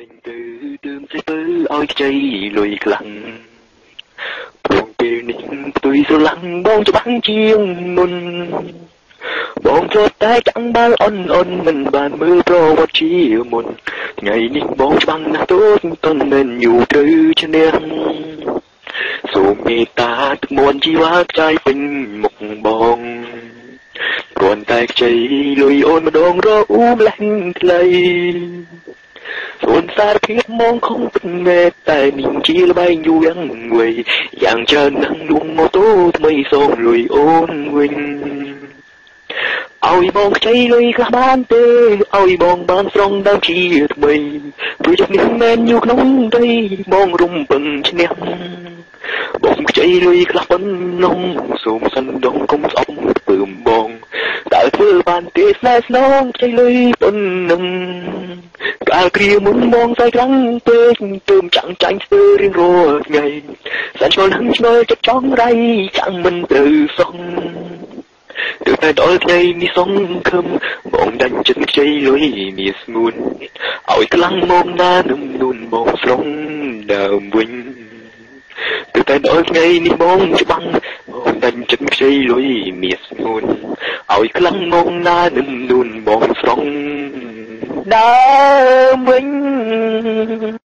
ទិញទៅទើមសេពើឲ្យខ្ចីលុយខ្លាំង ព្រោះពេលនេះផ្ទុយស្រឡាំងបងច្បាស់ជាងមុន បងធ្លាប់តែចាំងបាល់អន់អន់ មិនបានមើលប្រវត្តិជាមុន ថ្ងៃនេះបងច្បាំងណាស់ ទោះតន់មិនយូរត្រូវឈ្នះ សូមមេត្តាទឹកមន្តជីវ៉ាខ្ចាយពេញមុខបង គ្រាន់តែខ្ចីលុយអូនម្ដងរអ៊ូម្លេះថ្លៃ សូនសារភាពមកខំពិតមែន តែនេះជាល្បែងយូរយ៉ាងវៃយ៉ាងច្រើនណាស់ លួងម៉ូតូថ្មីសូមលុយអូនវិញ ឲ្យបងខ្ចីលុយខ្លះបានទេ ឲ្យបងបានស្រង់ដើមជាថ្មី ព្រោះនេះមែនយូរក្នុងដីបងរំពឹងឈ្នះ បងខ្ចីលុយខ្លះប៉ុណ្ណឹង សូមសិនដងកុំស្អប់ពើមបង តើធ្វើបានទេស្នេហ៍ស្នងខ្ចីលុយប៉ុណ្ណឹង កាលគ្រាមុនបងស្អីខ្លាំងពេក ទើមចាំងចាញ់ស្ទើររៀងរាល់ថ្ងៃ សែនឆ្ងល់នឹងឆ្ងល់ចិត្តចង់រៃចាំងមិនត្រូវសោះ ទើបតែដល់ថ្ងៃនេះសង្ឃឹមបងដាញ់ចិត្តខ្ចីលុយមាស្ងួន ឲ្យខ្លាំងមកណានឹងនួនបងស្រង់ដើមវិញ ទើបតែដល់ថ្ងៃនេះបងច្បាំង បងដាញ់ចិត្តខ្ចីលុយមាស្ងួន ឲ្យខ្លាំងមកណានឹងនួនបងស្រង់ដើមវិញ។